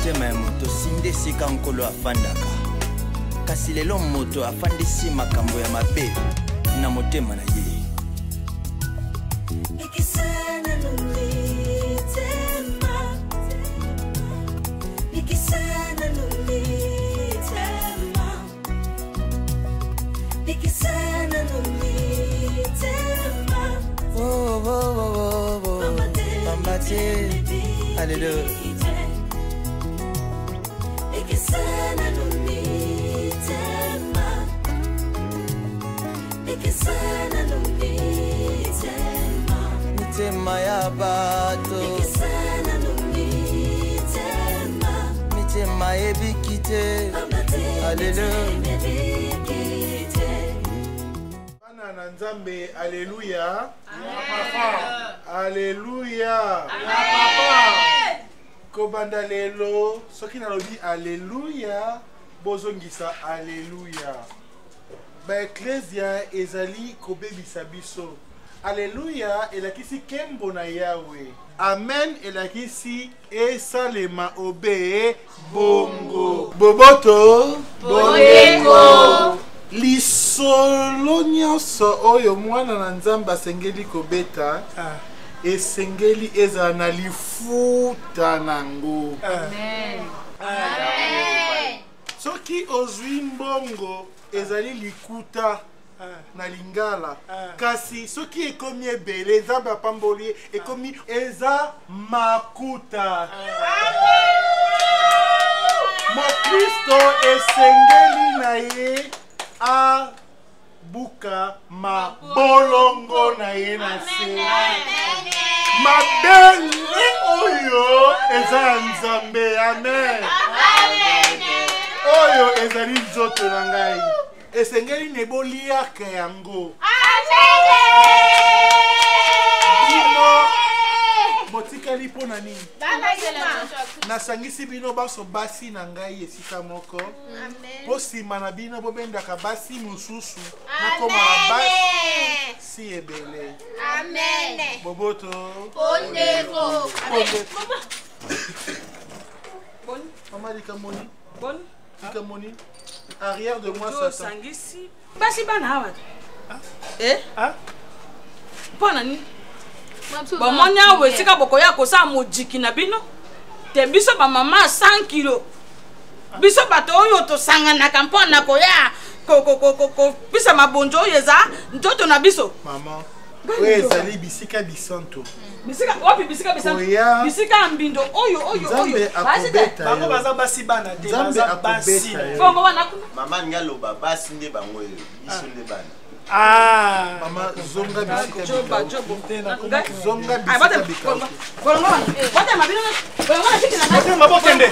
Motema ya moto sinde esika Nkolo afandaka. Kasi lelo moto afandisi makambo ya mabe na motema na ye. Oh, oh, oh, oh, oh. Pamba te. Alléluia. Mitema ya bato mitema ebiki te aleluya Bana na Nzambe, aleluya. Aleluya. Kobanda lelo, soki nalobi aleluya, bozongisa aleluya. Ba eklezia ezali kobebisa biso. Aleluya elakisi nkembo na Yawe. Amen elakisi esalema obe bongo. Boboto Bondeko. Lisolo nyonso oyo mwana na Nzambe asengeli kobeta ah. esengeli ezala na lifuta nango. Amen. Amen. Soki ozwi mbongo ezali likuta na lingala kasi soki ekomi ebele nzambe apamboli ye ekomi eza makuta mokristo esengeli na ye abuka mabolongo na ye na se mabele oyo eza ya nzambe amen oyo ezali nzoto na ngai esengeli ne boliaka yango bino botikali mpo na nini nasangisi bino banso basi na ngai esika moko mpo nsima na bino bobendaka basi mosusu nakoma na basi ebele boboto Bondeko. Mama likambo nini likambo nini arrière de moi satan osangisi basi bana awa te eh? mpo na nini bomoni awa esika bokoya kosala mojiki na bino te biso bamama 100 kilo biso bato oyo tosanganaka mpo na koya kopesa mabonzo oyo eza nzoto na biso mama oyo ezali bisika bisantu bisika wapi bisika bisantu bisika ya mbindo oyo oyo oyo basi te bango baza basi bana te baza basi bongo wana kuna mama nga loba basi nde bango oyo biso nde bana Ah. Mama zonga bisika joba jobo zonga bisika bikauki. Bolongo wana. Botema bino. Bolongo na kiti na ngai. Botema bokende.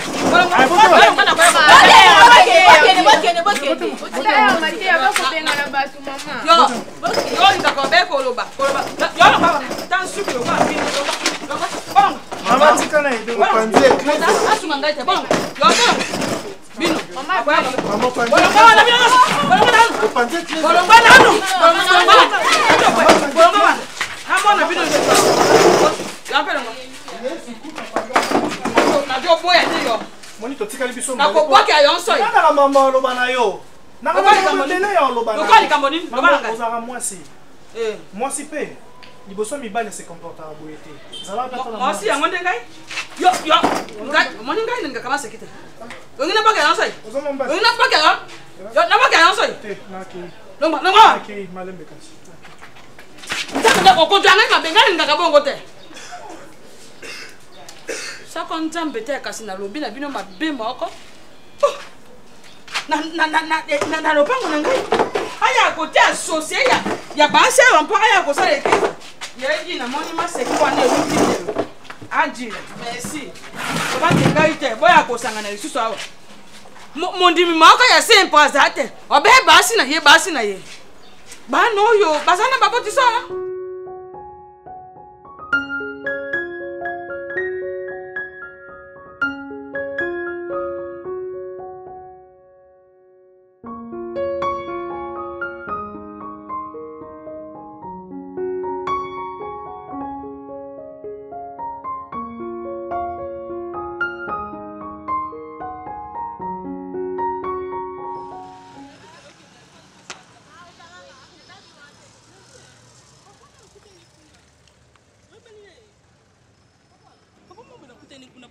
Bokende, bokende, bokende. Otala mateya bakobengana bato mama. Yo, yo olingaka obe koloba. Koloba. Yo loba ta nsuki lokola bino. Loba. Bolongo. Mama tika na ede. Opanzi eklezia. Asunga ngai te. Bolongo. Yo bolongo. Bino. Mama opanzi. Bolongo wana bino nyonso. Bolongo nanu. Opanzi eklezia. Bolongo nanu. Bolongo wana. Bolongo wana. Namona bino nyonso. Yo mpe longo. Nazoboya te yo. Moni totikali biso. Nakobwaka yo nsoi. Nanga mama oloba na yo. Nanga ya oloba na. Lokola likambo nini? Loba na ngai. Ozalaka mwasi. Eh. Mwasi mpe liboso mibali se comportaka boye te. Zala ata na mwasi yango nde ngai. Yo yo ngai omoni ngai nalingaka maseki te. Olingi nabwaka yo nsoi. Olingi nabwaka yo. Yo nabwaka yo nsoi. Te nakei. Longwa longwa. Nakei malembe kasi. Nzambe nde okozwa ngai mabe ngai nalingaka bongo te. Soko nzambe te kasi nalobi na bino mabe moko. Oh! Na, na, na, na, eh, na, na lopango na ngai aya kote asosie ya, ya basi awa mpo aya kosala eglise yeji namoni maseki wana euti lelo ajila merci obaki ngai te boya kosangana lisusu awa mondimi moko ya sempo aza te obe basi na ye basi na ye bana oyo baza na baboti solo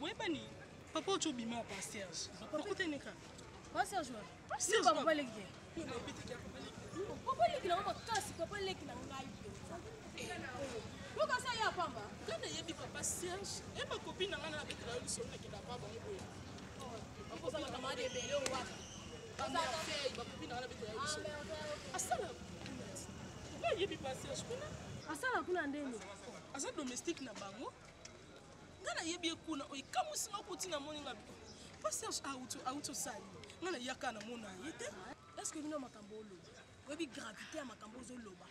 Boyebani papa oyo obima ya pasteur. Okutani kaka. Pasteur Joa. Yo papa leki te. Papa leki na nga makasi, papa leki na ngai mpenza. Yo kasi aya pamba. Nga nayebi papa Serge, ye ba copine na nga na betela yo lisolo nakenda pa bango boye. Okoza makambo ebele oyo wapi? Ba merveille, ba copine na nga na betela yo lisolo. Asala kuna ti. Nga ayebi pa Serge kuna. Asala kuna ndeni? Aza domestique na bango. Nga nayebi ye kuna, oyo ekamwisi nga kuti namoni nga pa Serge auti auti osali. Nga nayaka namona ye te. Est-ce que bino makambo oloba? Oyebi gravité ya makambo ozoloba.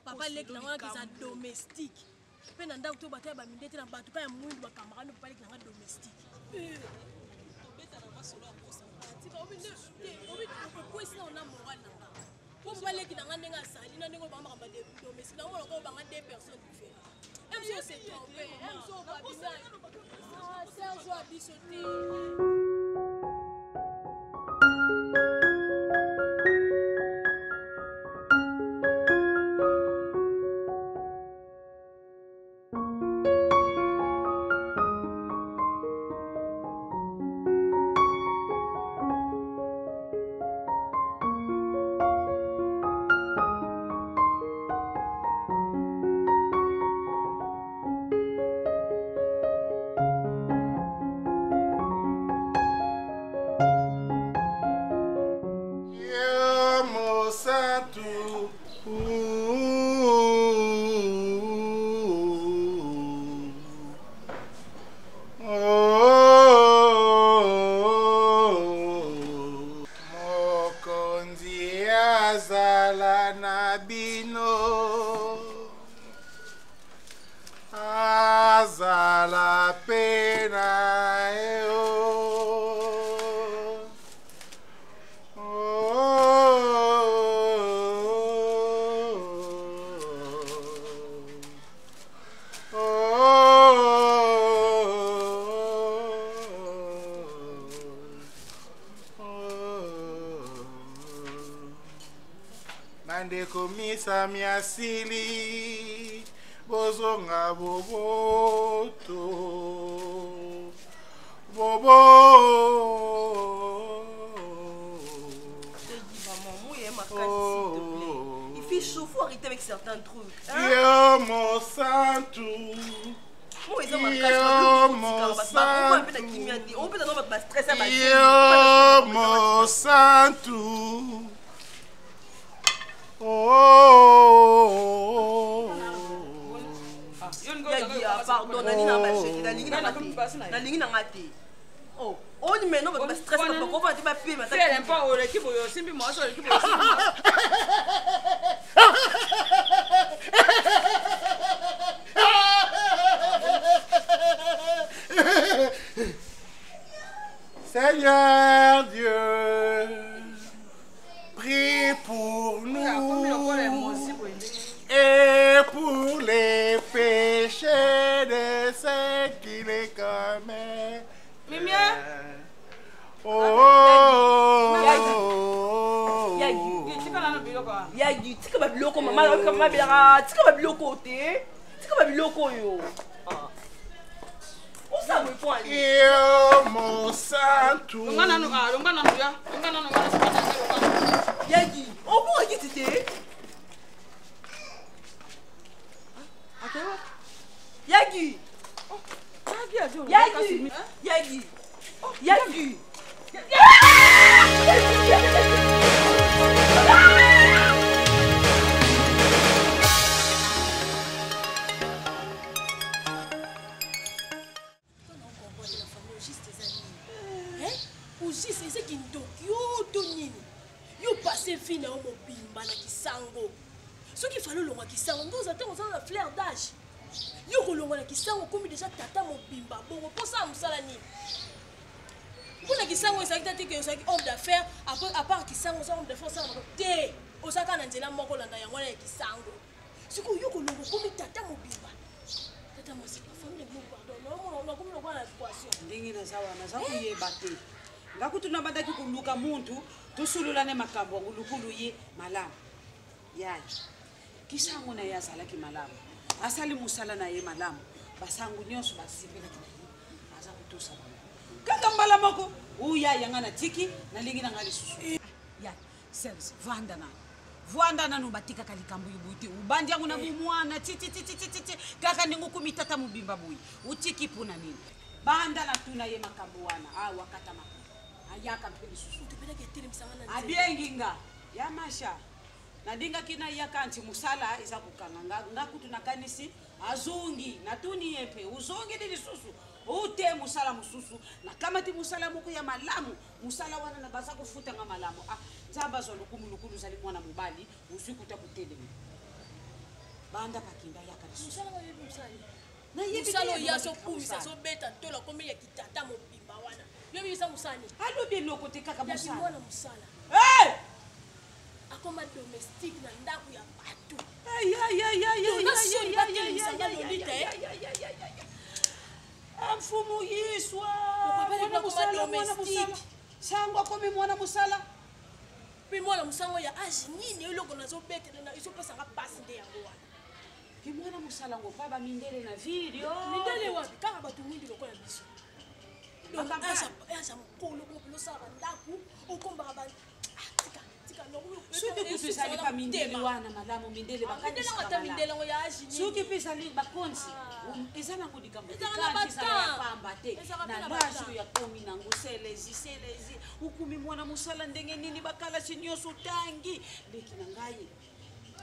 Papa leki na nga eza domestique. Mpe na ndako to bato ya baminde te na bato ka ya mwindu ba camarade papa leki na nga domestique. Tobeta na masolo ya kosa. Tika obi nde te obi okwesi na ona moral na nga. Po papa leki na nga ndenge azali na ndenge obanga makambo ya domestique na omona ko banga deux personnes différentes. MCO s'est trompé. MCO babina. Ah, Serge a biso te. Yo mosantu Oh, mokonzi azala na bino azala pe na yo. Bandeko misami asili bozonga boboto bobo. Je te dis, maman, mouille ma case, s'il te plaît. Il fait chaud, faut arrêter avec certains trucs. Hein? Yo mosantu. Moi, ils ont ma case, Yo mosantu. Yo mosantu. Oh. Pardon, nalingi na basheki, nalingi na nga te. Nalingi na nga te. Oh, oni maintenant bato ba stress bato bakova te bapema. Fere mpo oleki boye osimbi mwasi oleki boye osimbi mwasi. Seigneur Dieu, prie pour nous et pour les péchés de ceux qui les commettent. Mimie. Oh. Yagi, tika babiloko mama, mama belaka, tika babiloko te, tika babiloko oyo. Osala boye mpo ani? Yo mosantu. Longa nanu, ah, longa nanu ya, longa nanu nga nasika na ngai, longa. Yagi, obonga kiti te. Yagi. Yagi. Yagi. Yagi. Ojiste eza kindoki yo to nini? Yo passe vie na yo mobimba na kisango. Soki fallait olongwa kisango nde oza ntango oza na fleur d'âge. Yo kolongwa na kisango okomi deja tata mobimba bongo mposa ya mosala nini? Mpona kisango ezalaki te ke ozalaki homme d'affaires, après à part kisango oza homme d'affaires osala makambo te. Oza kaka na nzela moko olanda yango wana ya kisango. Sikoyo yo kolongwa okomi tata mobimba. Tata mwasi, famille na bino pardon, naomona nakomi lokola na équation. Ndenge naza wana naza koyeba te. Nga kutu nabandaki koluka muntu tosololane makambo yango lukulu ye malamu. Yaya kisango na ye azalaki malamu, asali mosala na ye malamu, basango nyonso basepelaki na ye. Aza kotosa bango kaka mbala moko oya yanga natiki nalingi na ngai lisusu eh. Ya Serge, vanda nanu vwanda nanu batikaka likambo yo boye te obandi yango na eh. bomwana tititititi kaka ndenge okomi tata mobimba boye otiki mpo na nini banda natuna ye makambo wana awa kata makolo ayaka mpe lisusu abiengi nga ya masha nalingaki nayaka nti mosala eza kokanga nga nga kutu nakanisi azongi natuni ye mpe ozongeli lisusu ote mosala mosusu nakamati mosala moko ya malamu mosala wana na baza kofuta nga malamu ah nzambe azwa lokumu lokulu ozali mwana mobali ozwi kuta kotelema banda pakinda yaka lisusu mosala oyo azokumisa azobeta ntolo akomi ya kitata mobimba wana yo bibisa mosala nini alobi eloko te kaka mosala mosala akoma domestique na ndako ya bato mfumu yiswa mwana mosala mwana mosala sango akomi mwana mosala mpe mwana mosango ya age nini eloko nazobetela ezopesanga mpasi nde yango wana ki mwana mosala ngo pa bamindele na ville mindele wapi kaka bato mingi lokola biso donc age ya mokolo mokolo osalaka ndako okombaka ba ah, soki kutu ezali pa mindele wana malamu mindele bakanisoki mpe ezali bakonzi ah. um, eza nango likambo ezala ya pamba te na lage oyo akomi nango selezi selezi okumi mwana mosala ndenge nini bakalasi nyonso otangi leki na ngai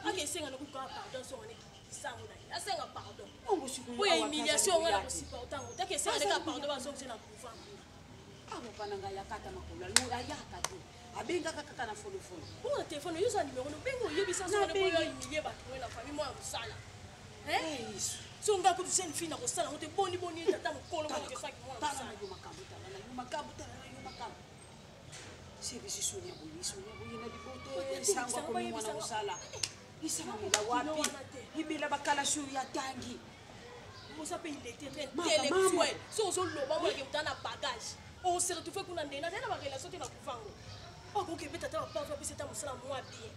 ake esenga nokukaa pardon songo sango na ye asenga pardon oyo ya humiliation ngo na kosupporta yango take esenga ndeka pardon bazongise na pouvoir amopa ah, na ngai akata makolo ayaka te abengaka kaka na folofolo bongo na telefone oyo oza nimero nobenga oyebisa soyo humilie bato oyo na famille mwa ya mosala so nga kutu jeune fille na kosala yango te boni boni ye tata mokolo mokesaki mwana mosala yo makambo tala na yo makambo tala na yo makambo sebisi soni ya boye soni ya boye na liboto sango akomi mwana mosala esalamela wapi libela bakalasi oyo ya tangi oza mpe illettré intellectuel soki ozoloba omonake moto na bagage ose retrouve kuna ndenge nazali na barelation te na kuvango okoki ebeta ata baporte bapesa ata mosala mwa bien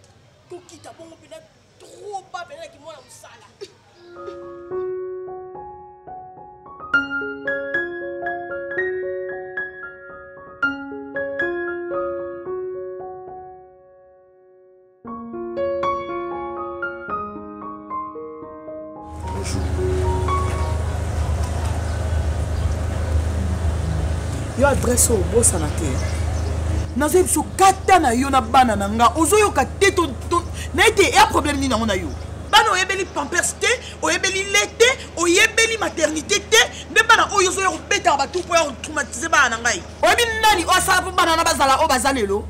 kokita bongo mpena trop ba mpena na kimwana mosala. Yo adresse oyo obosana te nazoyebi biso kata na yo na bana na nga ozoyoka te na ye te eya problème nini yango na yo bana oyebeli pampers te oyebeli le te oyebeli maternité te nde bana oyo ozoya kobetaka batu mpo ya kotraumatise bana na ngai oyebi nani oyo asala mpo bana wana bazala oyo baza lelo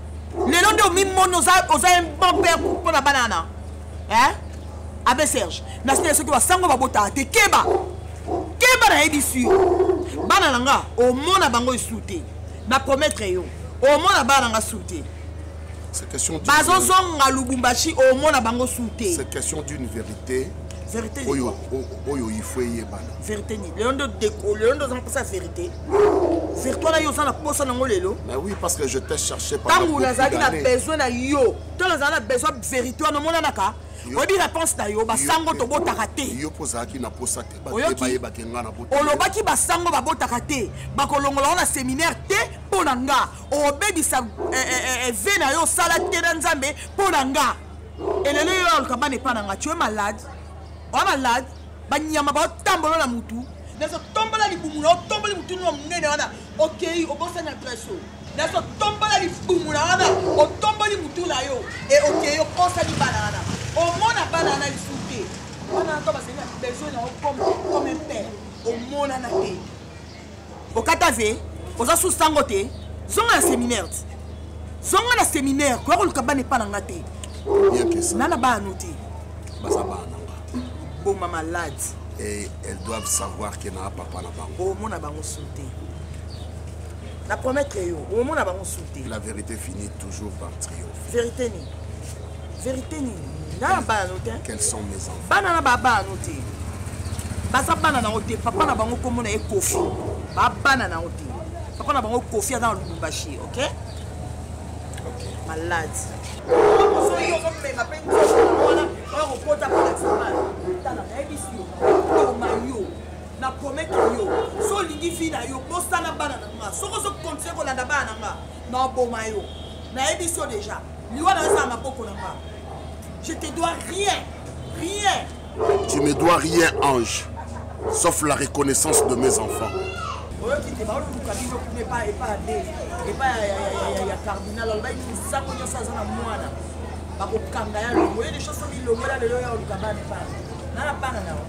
lelo nde omimoni oza un bon père mpo na bana wana eh? abe serge nasina soki basango babotaka te keba keba nayebisi yo bana na nga omona bango esu te na promettre yo omona bana na nga su te bazozonga lubumbashi omona bango su te c'est question d'une vérité vérité oyo oyo il faut eyebana vérité nini lelo nde odeko lelo nde oza na mposa ya vérité vérité wana yo oza na mposa nango lelo mais oui parce que je t'ai cherché ntango nazalaki na besoin na yo to nazala na besoin vérité wana omonanaka oyebi réponse na yo basango tobotaka te yo mpo ozalaki na mposa te bayebaki nga na olobaki basango babotaka te bakolongola yo na séminaire te mpo na nga obebisa eh, eh, eh, ve na yo osala te na nzambe mpo na nga elelo yo aluka bana epa na nga tu es malade oa malade banyama baotambola na mutu nazotombola libumu na otomboli mutu na monene wana okei obosani adresse oyo nazotombola libumu na wana otomboli mutu na yo e okei obosani bana wana omona bana wana lisusu te bana wana to bazali na besoin na yo comme comme un père omonana te okata ve oza sous sango te zonga na séminaire ti zonga na séminaire koya koluka bana epa na nga te na na bana no te baza bana na nga boma malade et elles doivent savoir que na papa na bango omona bango su te na promettre yo omona bango su te la vérité finit toujours par triompher vérité nini vérité nini na na bana no te quels sont mes enfants bana na babana no te baza bana na yo te papa na bango kombo na ye kofi babana na yo te papa na bango kofi aza na lubumbashi ok malade soki ozomema mpe nzoto wana oya kokota mpona bana tala nayebisi yo toma yo na promettre yo so olingi. Olingi vie na yo, bosana bana na nga. Soki ozo continuer kolanda bana na nga, na oboma yo. Nayebi so déjà. Liwa na yo eza na maboko na nga. Je te dois rien. Rien. Tu me dois rien, Ange, sauf la reconnaissance de mes enfants. Oyoki te, baoluka bino kuna epa epa ya de epa ya cardinal, alobaki nsango nyonso aza na mwana bakokanga ya longo ye deja. Soki longola lelo ya oluka bana epa na bana na yo.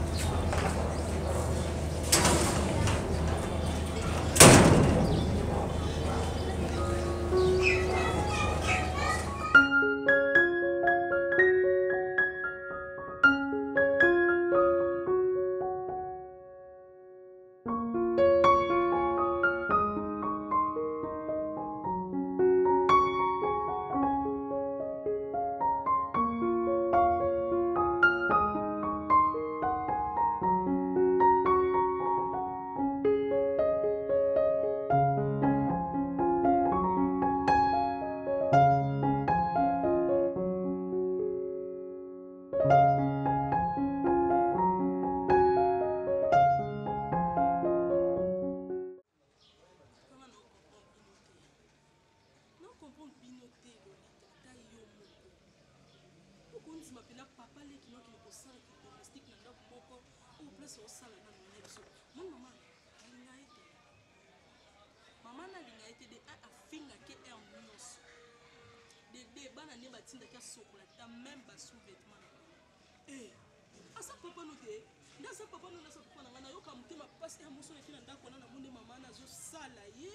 Okondima mpena papa leki nokende kosala domestique na ndako moko oyo place osala nano na biso. Moni mama alinga ye te, mama nalinga ye te. De un, afingaki heure nyonso. De deux, bana nde batindaki asokola ta même basous-vêtement na bango. Eh, aza papa no te, nde aza papa no, nde aza papa na ngai. Nayoka motema mpasi ya moso naki na ndako wana. Namoni mama nazosala ye,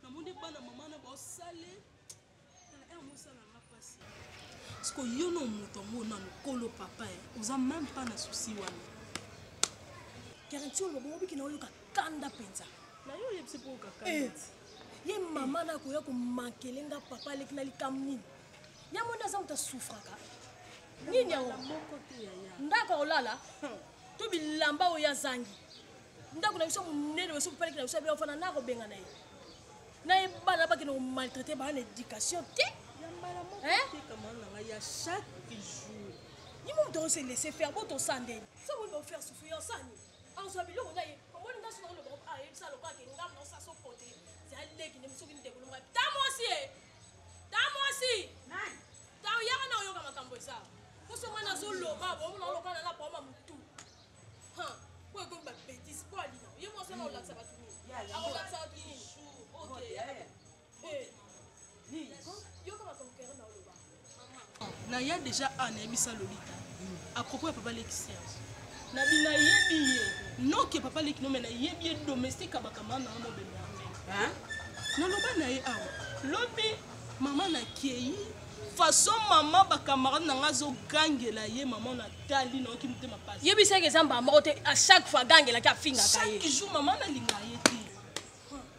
namoni bana mama na baosale tala heure mosala nga mpasi. Siko yo no moto yango nano kolo papa e oza même pas na souci wana. Garanti oyo bongo biki na oyoka kanda mpenza. Na yo oyebisi mpo oyoka kanda. Eh, ye mama na akoya komankele nga papa aleki na likambo nini? Ya mo nde aza moto asufraka nini yango? Moko te yaya. Ndako akolala to bilamba oyo azangi, ndako na biso monene, biso papa aleki na biso ya ofana na kobenga na ye na ye, bana bakende komaltraite baa na éducation te. Ya mbala moko te, camarade na ngai, ya chaque jour. Ye mo moto akose laisser faire bo tosala ndeni so boni baofaire souffrir osani azwa biloko na ye. Omoni nga soki oloba ayebisa lokola ke nga naosa so kote zali leki nde soki ndeko longa ta mwasi e ta mwasi ta yaka na oyoka makambo eza poso nga nazoloba bomona olokana na boma motu po ekomi babétise po alina ye mwasi wana olakisa bato nini, akolakisa bato nini? Yoka makambo kere na oloba. Naya déjà a nayebisa Lolita à propos ya papa leki Serge. Nabi nayebi ye noke papa leki no me nayebi ye domestique ya bakamara na nga mobembe ya naloba na ye awa lobi mama nakei façon mama bacamarade na nga azogangela ye mama natali nayoki motema pasi. Yebisaki eza mbala moko te, à chaque fois agangelaki, afingaka ye. Chaque jour mama nalinga ye te,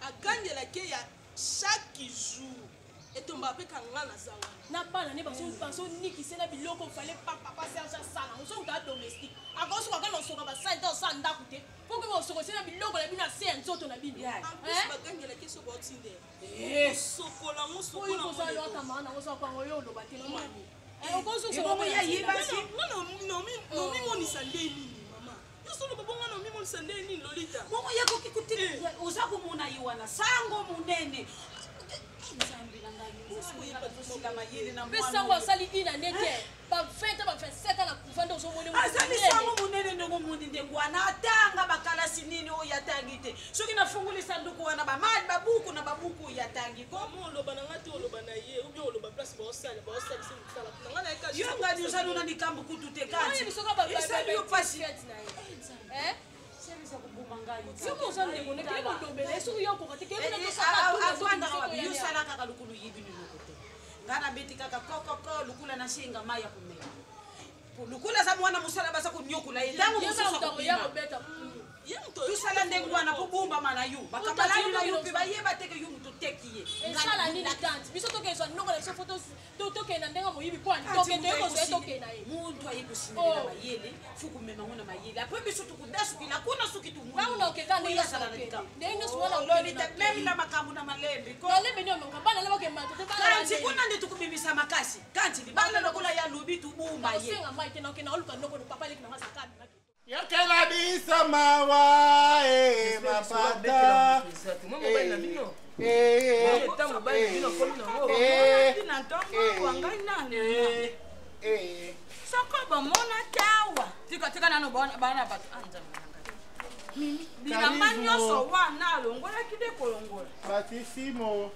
agangelaki ye ya chaque jour etombaka mpe kanga naza wana. Na bana nde bazonikise na biloko fale papa Serge asala ozokuta a domestique akosuka kaka na osoka basali te, osala ndako te mpo koki osokose na biloko na bino ase ya nzoto na bino. En plus bagangelaki soki otinde osokola ngo. Oyo sokola. Kozala lokamaka nango oza kwango yo oloba te mami. Nomimonisa nde nini mama? Nyonso oloba bonga nomimonisa nde nini, Lolita? Bongo yekoki kutika oza komona ye wana sango monene. Nzambe na ngai, osila mayele na mpe mwana sango oyo. asali ina nde te ba 20 ba 27 ans na kuva nde ozomoni. Azali sango monene ndenge omoni ndenge wana atanga bakalasi nini oyo atangi te. Soki nafunguli sanduku wana, bamali babuku na babuku oyo atangi ko. Mama oloba na nga te, oloba na ye ou bien oloba place baosala baosalisa mosala na nga nayeka. Yo ngani ozali na likambo kutu te. Oyebi soki ba- Esali yo pasi. Soki oza ndeko ne keye kolobela ye, soki yo okoka te keye kuna. Avandaka wapi? Yo sala kaka lokolo oyebi liloko te. Ngai nabeti kaka kokoko lukula nasenga mai ya komela. Lukula aza mwana mosala, baza konyokola ye ntango mosusu akobima. Tosala ndenge wana po bombama na yo bakamalani na yo mpe bayeba teke yo moto oteki ye. Esala nini tante? Biso tokende noko na biso fo tokende na ndenge moyibi mpo tokende ye kozwa ye tokende na ye. Muntu aye kosimela mayele fu komema ngo na mayele apres biso tokudasukila kuna soki Ntango na okeka ndenge nyonso okende. Ndenge nyonso wana okende na meme na makambo na malembe ko. Malembe nini omonga bana na bakemata te bana. Kanti kuna nde tokobimisa makasi kanti libanda lokola ya lobi tubumba ye. Osenga mai te, nakende oluka noko papa leki nanga zakami. Yokela biso mawa e mapata. na bino. Eta mobali na bino akomi nango. Na ntongo wa ngai nani soko bomonaki awa tika tika nano bana bato. Ah, Nzambe na ngai. Mimi bilamba Karibu. nyonso wana alongolaki nde kolongola. Batisimo.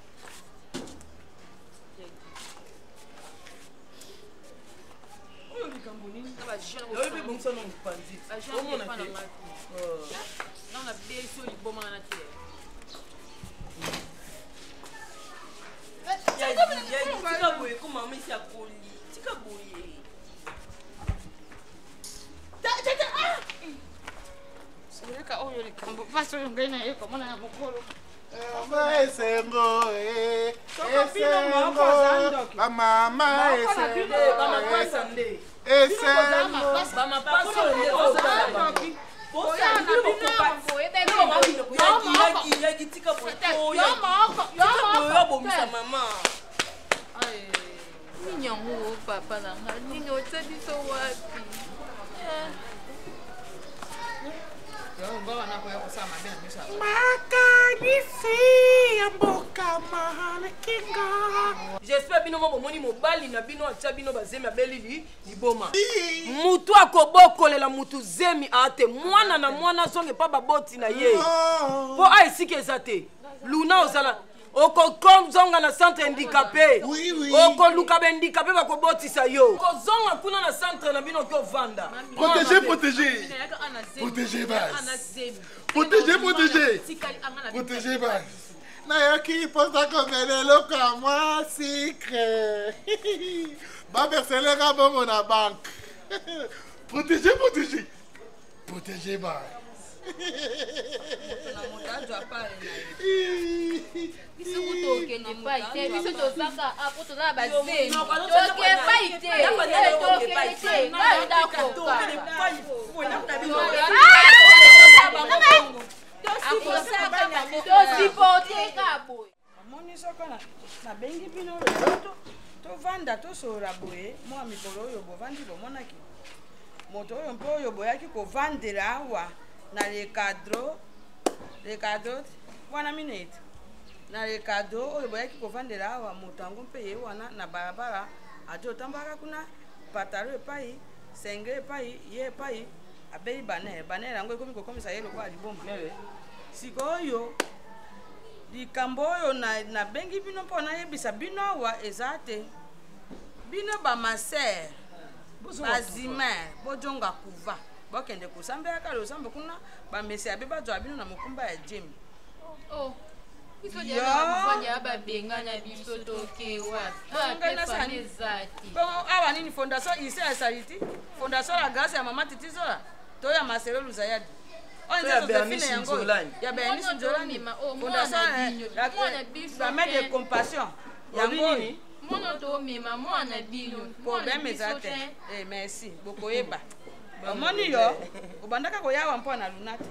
Oyo likambo nini? Oyebi bongisa na mopanzi. Omona te. Nanga biso liboma na te. Tika boye ko mama esi akoli. Tika boye. Soleka oyo likambo mpasi oyo ngai naye komona ya mokolo. Mama esengo, eh, Soko bino moko aza esengo ndoki. bamama Moko na bino, esengo, Bamapasa nde. esengo. Bamapasa nde ozala bango. Tika boye. Tika boye obomisa mama. Nini yango papa na nga? Nini otia biso wapi? Makanisi ya mboka malekinga. J'espère bino mo bomoni mobali na bino atia bino bazemi abelili liboma. Mutu akobokolela mutu zemi ate mwana na mwana azonge mpa baboti na ye mpo a esika eza te. Luna ozala okokozonga na centre handicapé, okoluka bahandicapé bakobotisa yo, kozonga kuna na centre na bino oki ovanda. Protégez, protégez. Protégez base. Protégez, protégez. Protégez base. Nayoki mposa komela eloko ya mwa sikre, baverseleka bongo na banque. Protégez, protégez. Protégez base. Biso kutu okende epai te, biso tozaka apo toza na bazemi, toke epai te, tokende te ngai ndakoka. Tosupporte ka boye. Amoni soko nabengi bino lelo tovanda tosolola boye. Mwa mikolo oyo bovandi, bomonaki moto oyo mpe oyo boyaki kovandela awa na le cadre, le cadre wana minute na le cadre oyo boyaki kovandela awa. Moto yango mpe ye wana na balabala adi otambaka kuna, patalo epai, senge epai, ye epai abeli banere banere yango ekomi kokomisa ye lokola liboma. Sikoyo likambo oyo nabengi bino mpo nayebisa bino awa eza te bino bamasere bazimer bojonga kuva, bokende kosambelaka losambo kuna, bamesi abe bazwa bino na mokumba ya jemi. Oh, biso dia babengana biso, toke wapi? Eza te. Bongo awa nini? Fondation ise ya saliti, fondation la grâce ya mama Titi Zola to ya Marcelo Luzayadi oyo To ya nze Bernice Josephine yango oyo. Nzolani. Ya Bernice Mwana Nzolani. tondima, oh, fondation mwana bino, mwana biso la main de te. compassion Obi yango oyo. nini? Mwana tomema mwana bino, mwana Problème eza biso te. te. Eh, merci. Bokoyeba, omoni yo obandaka koyawa mpo na luna te.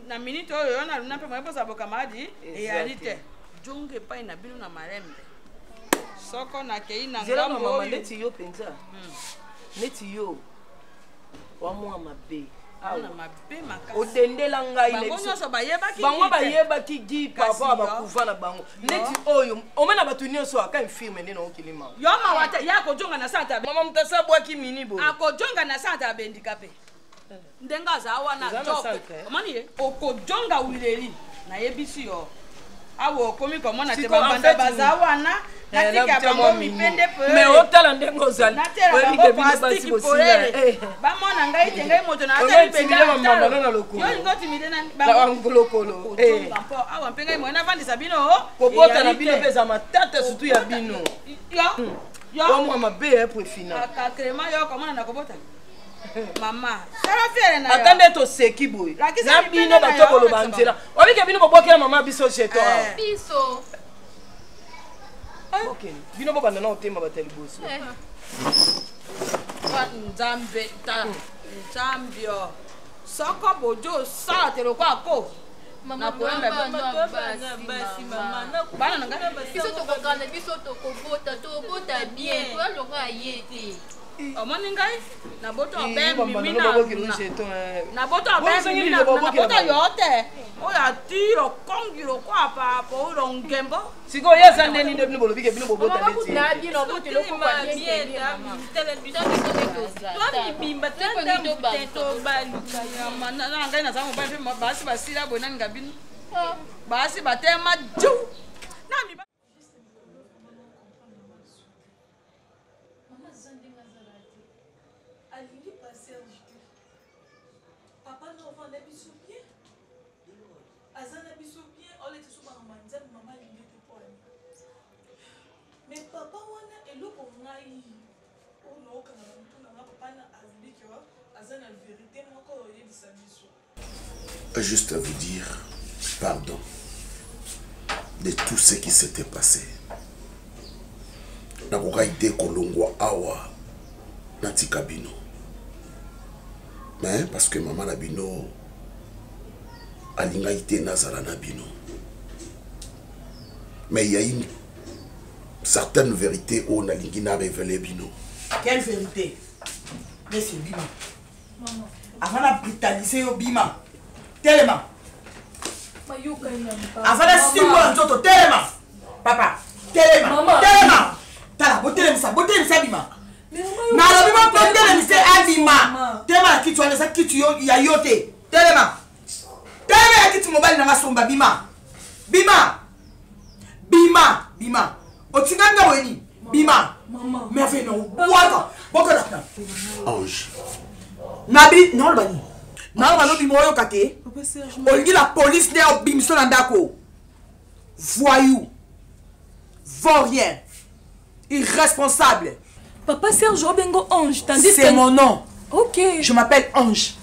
Na minute oyo yo na luna mpe moye bozala bokamaradi eyali te. Jonga epai na bino na malembe soko nakei na Nzela na ngambo mama oyo. neti yo mpenza, neti yo wa mwa mabe. Mwana mabe makasi. Odendela ngai na Bango biso. nyonso bayebaki Bango Gi te. bayebaki gi par Kasi rapport ya yo- bakuva na bango. Neti oyo omena bato nyonso aka infirme nde naokilima. Yo mawa te, ye akojonga na sante. Mama mutasa abwaki mini boye. Akojonga na sante abendika mpe ndenge aza wana. Eza na Jok. centre, eh? Omoni ye okojonga wileli, nayebisi yo awa okomi komona te. Siko, en Bambanda fait, baza wana, Eh, natika natia bango mwa mini. mipende. Mais otala ndenge ozali. Natela Oyebi bango ke bino basi plastiki bosila, polele. eh. Bamona ngai te, ngai moto na Oyo ata intimide bambanda na lokolo. yo olingi otimide nani? Na bangolokolo, eh. Ojonga mpo awa mpe ngai moye navandisa bino. Kobota na Eyali bino te. mpe eza matata, surtout ya bino. Yo yo Wa mwa mabe eh, prefina. Akakrema yo komona na kobota mama sala fiere na yo. Ata nde toseki boye Lakisa na mipende bino na bato yo, koloba lakisa nzela obike bino bobwakela mama biso jeton awa. Biso. Bokende. Bino bobanda na otema bato ya liboso. Wa Nzambe, tala Nzambe yo soko bojo osala te lokwa ko Mama, Nakoyemba bana bino. basi, mama. Bana na ngai. Biso tokokana, biso tokobota, tokobota bien, toya lokola ye te. Omoni ngai naboto Eh, obe bambanda mimi no na babwakela luna. jeton, eh. Naboto obe Bozangi mimi na liloba luna. babwakela Nabota bango. yo te. Oyo ati lokongi lokola papa oyo longembo. Sikoyo ye aza ndeni nde bino bolobi ke bino bobota neti na ngai naza mobali mpe basi basila boye naninga bino basi batema ju na mibali. Mama aza ndenge azala te, alingi pa Serge te. Papa na ovanda biso bien, aza na biso bien, oleti so makambo ya Nzambe, mama alingi te mpo ani. Mais papa wana eloko ngai oyo naokanga na motu na nga, papa na alobi ke aza na verité moko oyebisa biso. Juste à vous dire pardon de tout ce qui s'était passé. Nakokaki te kolongwa awa natika bino, mais parce que mama na bino alingaki te nazala na bino. Mais il y a une certaine vérité oyo nalingi na révéler bino. Quelle vérité? Monsieur Bima. Avant na brutaliser yo, bima. Telema. Avant na simbo na nzoto, telema. Papa, telema. Telema. Tala, botelemisa, botelemisa bima. Nalobi botelemisa abima. Telema na kiti wana, eza kiti ya yo te. Telema. Telema ya kiti mobali na nga somba, bima. Bima. Bima, bima. Otingami nga boye nini? Bima. Merveille na obwaka. Bokota kuna. Ange. Nabi, naoloba nini? Naoloba nobima oyoka te. Olingi la police nde obimiso na ndako. Voyou. Vaurien. Irresponsable. Papa Serge obengo Ange, tandis C'est mon nom. Ok. Je m'appelle Ange.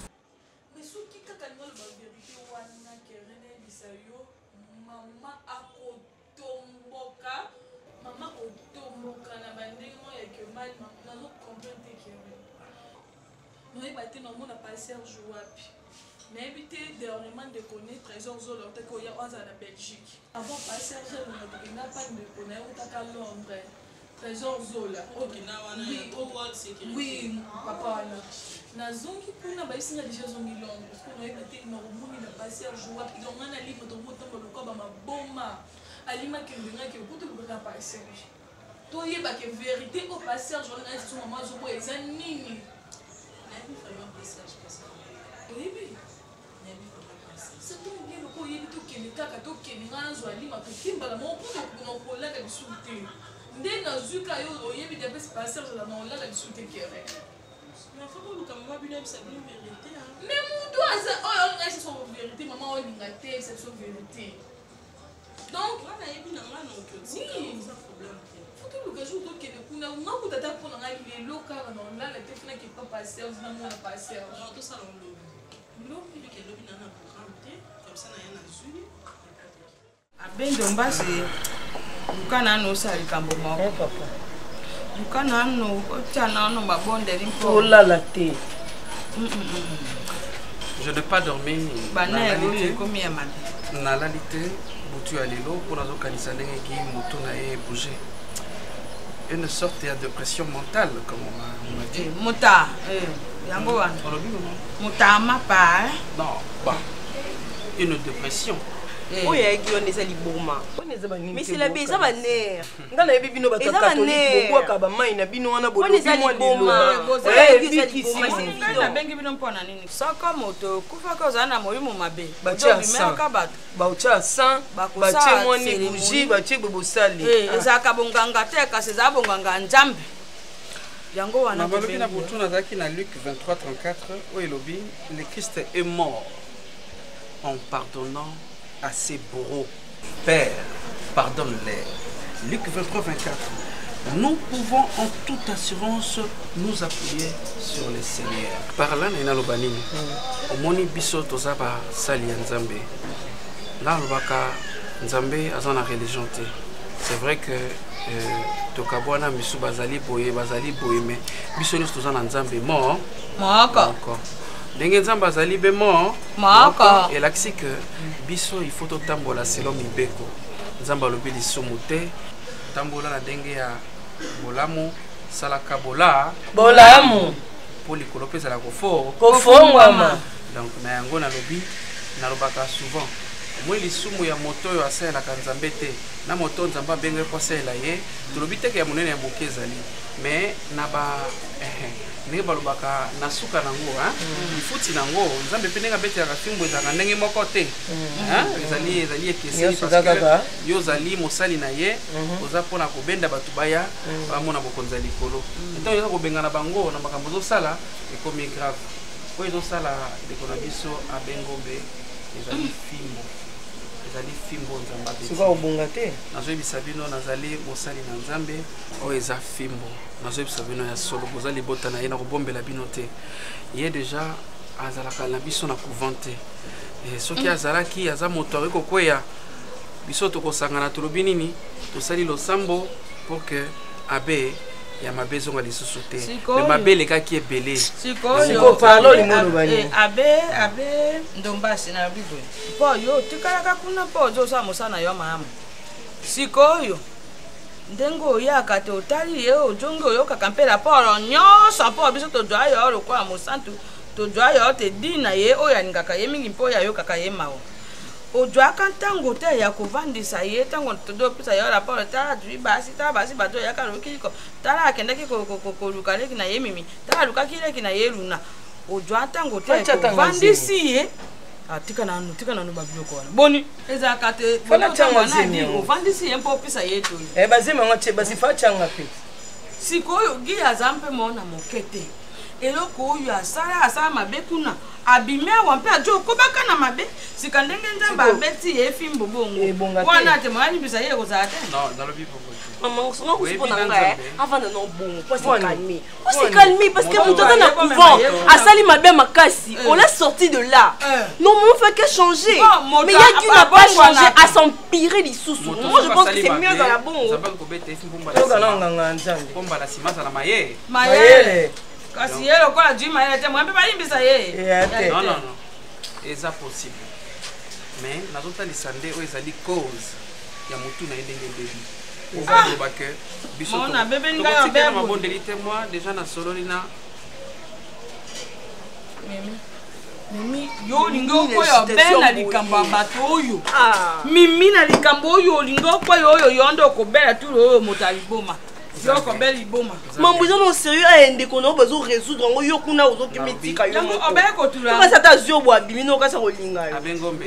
Mais soki kaka alingi aloba verite wana kere nayebisa yo mama akotomboka, mama akotomboka na bandenge moko ya ke mal nazo comprendre te kere noyeba te naomona pa Serge wapi nayebi te. Dernièrement ndeko ne Trésor Zola otaki oya azala na Belgique avant pa Serge alonga tokenda pa ndeko na ye otaka Londres Trésor Zola. Oui, oui, papa wana nazongi kuna bayebisi nga deja azongi Londres mpo nayeba te nakomoni na pa Serge wapi. Donc nga na lima tokomotambo lokwa bamaboma alima kende nga ke okuta lukaka pa Serge toyeba ke vérité oyo pa Serge wana nayesi so mama azoboya eza nini. Oyebi ça tombe bien loko oyebi tokende kaka tokende ngai nazwa lima tokimbala moko mpo na kolala lisusu te nde nazwi ka yo oyebi diabes pa Serge na olala lisusu te kere. Mais mutu aza oyo olinga yebisa biso vérité, mama olinga te yebisa biso vérité. Donc oui, faut toluka jour tokende kuna nga kuta ata mpo na ngai lelo kaka na olala te funa ke papa Serge namona pa Serge. Abendo mbasi luka nanu osala likambo moko, luka nanu otya nanu mabondeli mpo olala te. Je ne pas dormir. Banere oyo ekomi ya mabe. Nalali te butu ya lelo mpo nazokanisa ndenge ki motu na ye ebouge, une sorte ya dépression mentale comme on m'a dit. Mota yango wana. Olobi mama. Mota mapa. Non, bah, une dépression. Oyo ayaki wana eza liboma. Misela be eza baner. Nga nayebi bino bato ya Eza katolike baner. bobwaka bamai na bino wana. Wana eza bolobi mwa liboma. liloba. Bozali Eh, eza ebikisi. liboma, ngai nabengi bino mpo na nini? Soko moto okufaka ozala na molimo mabe, Batie ya obimelaka sang. bato. Baotia ya sang. Bakosala Batie mwa ni cérémonie. bougie batie boye bosali. Ezalaka bonganga te kasi ezala bonganga ya Nzambe yango wana. Na balobi na tobengi. butu nazalaki na Luc 23 34 oyo elobi: le Christ est mort en pardonnant à ses bourreaux. Père, pardonne-les. Luc 23 24. Nous pouvons en toute assurance nous appuyer sur le Seigneur. Par là naye naloba nini? Omoni biso toza basali ya Nzambe. Nalobaka Nzambe aza na religion te. C'est vrai que tokabwana, misu bazali boye, bazali boye, mais biso nyonso toza na Nzambe mo moko. Moko. Ndenge Nzambe azali be mo moko. Elakisi ke biso il faut totambola selon mibeko. Nzambe alobi lisumu te, tambola na ndenge ya bolamu, salaka bola Bolamu. Mpo likolo mpe ezala kofo Kofongwama. Donc na yango nalobi, nalobaka souvent Omoni lisumu ya moto oyo asalelaka Nzambe te na moto oyo Nzambe abengaki mpo asalela ye, tolobi te ke ya monene ya moke ezali, mais na ba ndenge balobaka na suka nango, hein, lifuti nango Nzambe mpe ndenge abetelaka fimbu ezalaka ndenge moko te, hein, ezali ekeseni Nyonso eza parce que kaka. yo ozali mosali na ye, oza mpona kobenda bato baya bamona bokonzi ya likolo. Ntango oza kobengana bango na makambo ozosala, ekomi grave. Oyo ezosala ndeko na biso Abe Ngombe ezali fimbo, ezali fimbo Nzambe abeti. Soki akobonga te. Nazoyebisa bino, nazali mosali na Nzambe. Oyo eza fimbo, nazoyebisa bino ya solo, boza libota na ye, nakobombela bino te. Ye deja azalaka na biso na couvent te. Soki azalaki aza moto akoki kokweya, biso tokosangana, tolobi nini, tosali losambo pour que abe ya mabe ezonga lisusu te. Sikoyo. Mais mabe elekaki ebele. Sikoyo pardon, olingi oloba nini? Abe Ndombasi, na lobi boye mpo yo otikalaka kuna mpo ozosala mosala na yo malamu. Sikoyo ndenge oyaka te, otali ye, ozongi, oyokaka mpe raporo nyonso, mpo biso tozwa yo lokola mosantu, tozwa yo te di na ye oyo alingaka ye mingi mpo oyo ayokaka ye mawa. Ozwaka ntango te ya kovandisa ye, ntango tozopesa yo raporo, tala azwi basi, tala basi bato oyaka lokiliko, tala akendaki koluka leki na ye Mimi, tala alukaki leki na ye Luna. Ozwa ntango te ya Atia ntango kovandisi ye. Tika nanu, tika nanu babiloko wana, boni ezalaka te. Fala tianga zemi yango. Ovandisi ye mpo opesa ye toli. Bazemi yango tie basi, fa tianga mpe. Sikoyo Gi aza mpe mwana moke te. Eloko oyo asala, asala mabe kuna, abimi awa mpe ajo okobaka na mabe. Sika ndenge Nzambe Sikoyo. abeti ye fimbo bongo Ebonga te. wana te, moyalimbisa ye ekozala te. Non, nalobi bongo te. Maman, songa Oyebi kusu na na ngai, Nzambe. avanda na bongo, po se Pwani. calmer. Po se Pwani. calmer parce que Moto moto aza na aye couvent, komema ye. asali mabe makasi, on l'a sorti de là. Normalement, faut qu'elle change. Bon, moto Mais il y a qui n'a pas abongwana. changé à s'empirer lisusu. Moto Moi, je soki pense que asali c'est mabe, mieux dans la bongo. Nzambe akobeta ye fimbo mbala Yoka nsima. na nganga ya Nzambe. Mpo mbala nsima azala mayele. Mayele. Kasi ye lokola jui mayele te, moya mpe balimbisa ye. Non, non, non, eza possible, mais nazotalisa nde oyo ezali cause ya motu na ye ndenge ebebi. Ozaloba ke biso Mona, bebe ngai tokotikela ya bebo. mabondeli te. Moi déjà nasololi na Mimi, Mimi, yo olingi okwea obe na likambo ya bato oyo. Mimi, na likambo oyo olingi okwea oyo, yo nde okobela tulu oyo moto ya liboma, yo okobela liboma. Mambo eza no sérieux, aya ndeko na yo bazo résoudre yango, yo kuna ozokimitika yo. Yango obeye kotula. Kasi ata azwi yo bo abimi no, kasi akolinga yo. Abe Ngombe.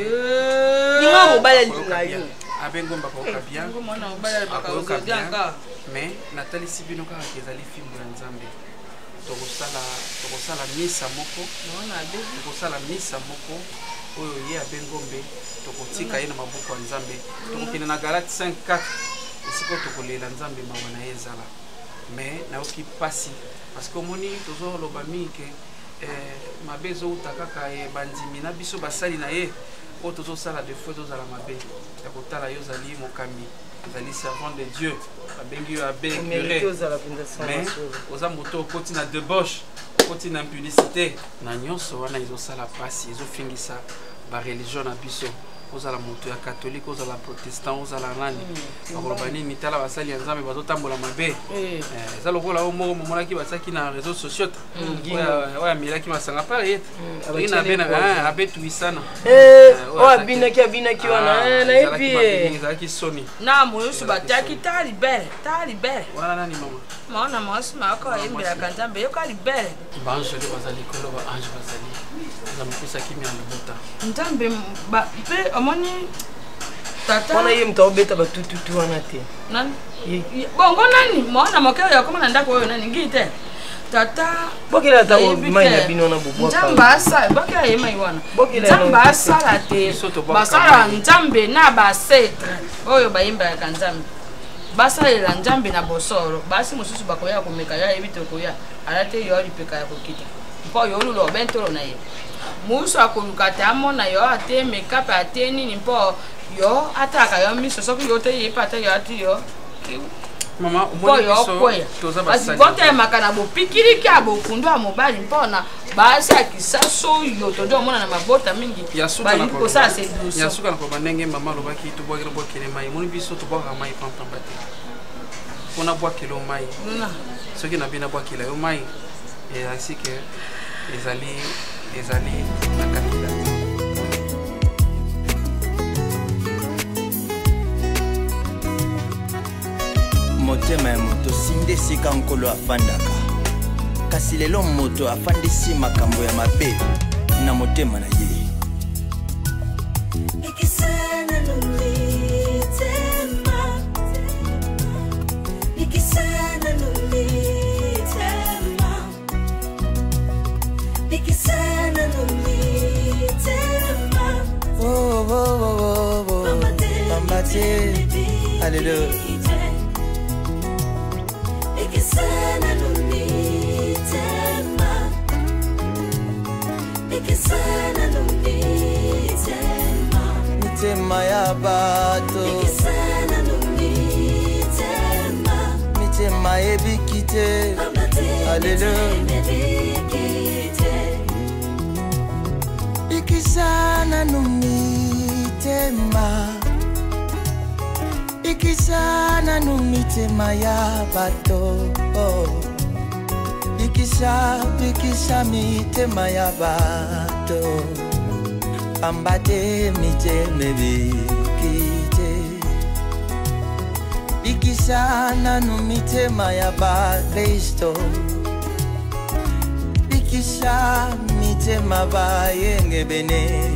Linga mobali alinga yo. Abe Ngombe akoyoka bien. Yango mwana mobali alobaka Akoyoka ozodi bien. anga. Mais natalisi bino kaka ke ezali fimbo ya Nzambe. Tokosala misa moko, tokosala misa moko oyo ye Abe Ngombe tokotika ye na maboko ya Nzambe. Tokokende na Galate 5:4, esika oyo tokolela Nzambe mawa na ye ezala. Mais nayoki mpasi parce que omoni tozoloba mingi ke mabe ezowuta kaka bandimi na biso basali na ye oyo tozosala. Des fois ezozala mabe ya kotala yo ozali mokambi, ozali servant de Dieu, babengi yo abe, Omérite curé, ozala mpenza sans mais masolo. oza moto okoti na débauche, okoti na impudicité na nyonso wana. Ezosala mpasi, ezofingisa bareligion na biso. Ozala moto ya catholique, ozala protestant, ozala nani, bakoloba nini? Tala basali ya Nzambe bazotambola mabe. Eza lokola oyo moko momonaki batiaki na réseau sociaux te, oyo amelaki masanga pare ye te na abe tuisana. Oyo abinaki wana, nayebi ye. Ezalaki soni. Na mosusu batiaki ta libele, ta libele. Wana nani, mama? Maona mwasi mako ayembelaka Nzambe, yoka libele. Baange nde baza likolo, baange bazali. Nzambe apesa kimia na libota. Nzambe mpe omoni tata. Wana ye moto aobeta batututu wana te. Nani bongo? Nani mwana moke oyo akoma na ndako oyo? Nani? Ngi te, tata. Bokela ata Nayebi mai te. na bino wana bobwaka. Nzambe asala, bokela ye mai wana. Bokela Nzambe yango te. asala te. Biso tobwakaka Basala mai. Nzambe na basetre oyo bayembelaka Nzambe, basalela Nzambe na bosolo. Basi mosusu bakoya komeka yo, ayebi te okoya ala te, yo lipeka ya kokita mpo yo olula obe ntolo na ye. Mosusu akoluka te amona yo ate mekape ate nini mpo yo atalaka yo miso. Soki yo te, ye mpe ata yo ati yo Mama, mpo omoni yo biso okweya. toza Kasi basali. botelemaka na bopikiliki ya bokundu ya mobali mpona basi ya kisasa oyo tozo omona na mabota mingi Ya suka na balingi koloba- kosala ya seduction. suka na koloba, ndenge mama alobaki, tobwakela bwakele mai. Emoni biso tobwakaka mai pampamba te mpona bwakela yo mai. Luna. Soki na bino abwakela yo mai, ezalisi ke ezali na kakila te. Motema ya moto sinde esika Nkolo afandaka, kasi lelo moto afandisi makambo ya mabe na motema na ye. Ikisana numitema, ikisana numitema, ikisana numitema. Oh, oh, oh, oh, oh. Pamba te, alleluya. Ikisana numitema, ikisana numitema, mitema ya bato, ikisana numitema, mitema ebiki te, alleluya. Bikisa nanu mitema, bikisa nanu mitema ya bato, oh. Bikisa, bikisa mitema ya bato, pamba te mitema ebiki te. Bikisa nanu mitema ya bakristo, bikisa mitema bayengebene,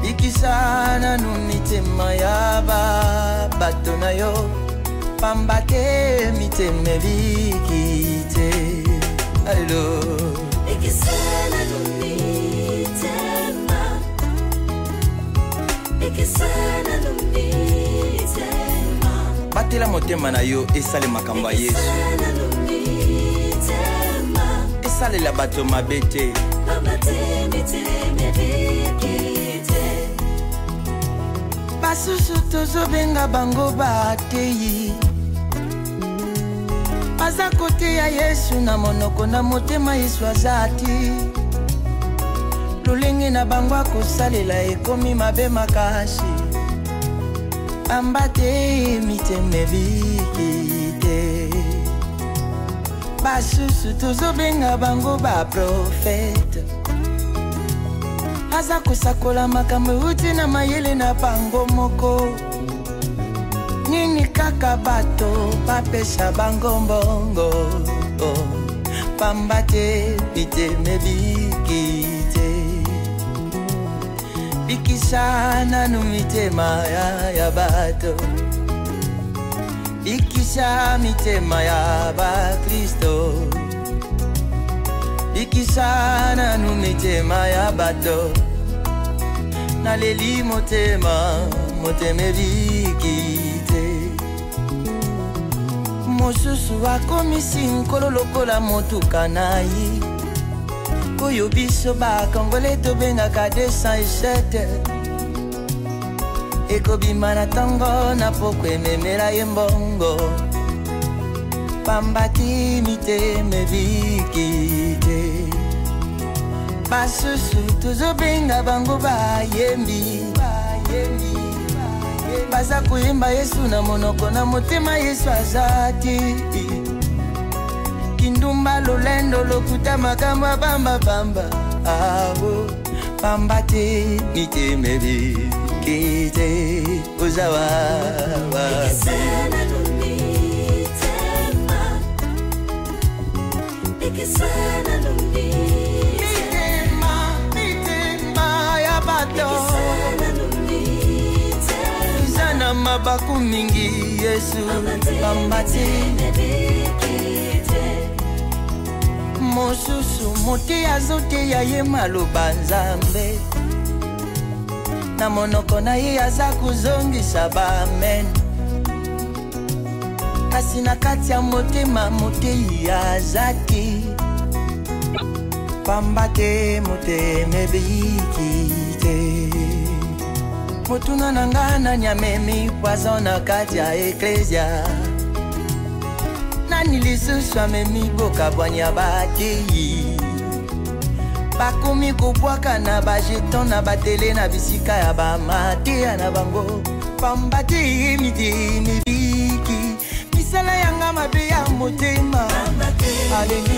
bikisa nanu mitema ya bato na yo, pamba te mitema ebiki te. Alo. Ikisana numitema, ikisana numitema, Batela motema na yo esale makambo ya Yesu, ikisana numitema, esalela bato mabe te. Pamba te mitema ebiki te. Basusu tozobenga bango bateyi, baza koteya Yesu na monoko, na motema Yesu aza te. Lolenge na bango akosalela ekomi mabe makasi, pamba te mitema ebiki te. Basusu tozobenga bango baprofete, aza kosakola makambo euti na mayele na bango moko. Nini kaka bato bapesa bango mbongo, oh. Pamba te mitema ebiki te. Bikisa nanu mitema ya bato, bikisa mitema ya bakristo, bikisa nanu mitema ya bato. Naleli motema, motema ebiki te. Mosusu akomisi Nkolo lokola motuka na ye, oyo biso bakongole tobengaka 207. Ekobima na ntongo na poko ememela ye mbongo, pamba te mitema ebiki te. Basusu tozobenga bango bayembi, baza koyemba Yesu na monoko, na motema Yesu aza te. Kindumba, lolendo, lokuta, makambo ya bambabamba, awo, pamba te mitema ebiki te. Oza wawa. Ikisana numitema, ikisana numitema, mitema ya bato, ikisana numitema, eza na mabaku mingi Yesu, pamba te ebiki te. Mosusu mote azoteya ye maloba Nzambe na monoko na ye, aza kozongisa baamen, kasi na kati ya motema motei aza te, pamba te motema ebiki te. Motuna na nga, nani amemi poison na kati ya eklesia? Nani lisusu amemi bokabwani ya batei? Bakomi kobwaka na bajeton na batele na bisika ya bamateya na bango, pamba te mitema ebiki. Misala yanga mabe ya motema, aleluya.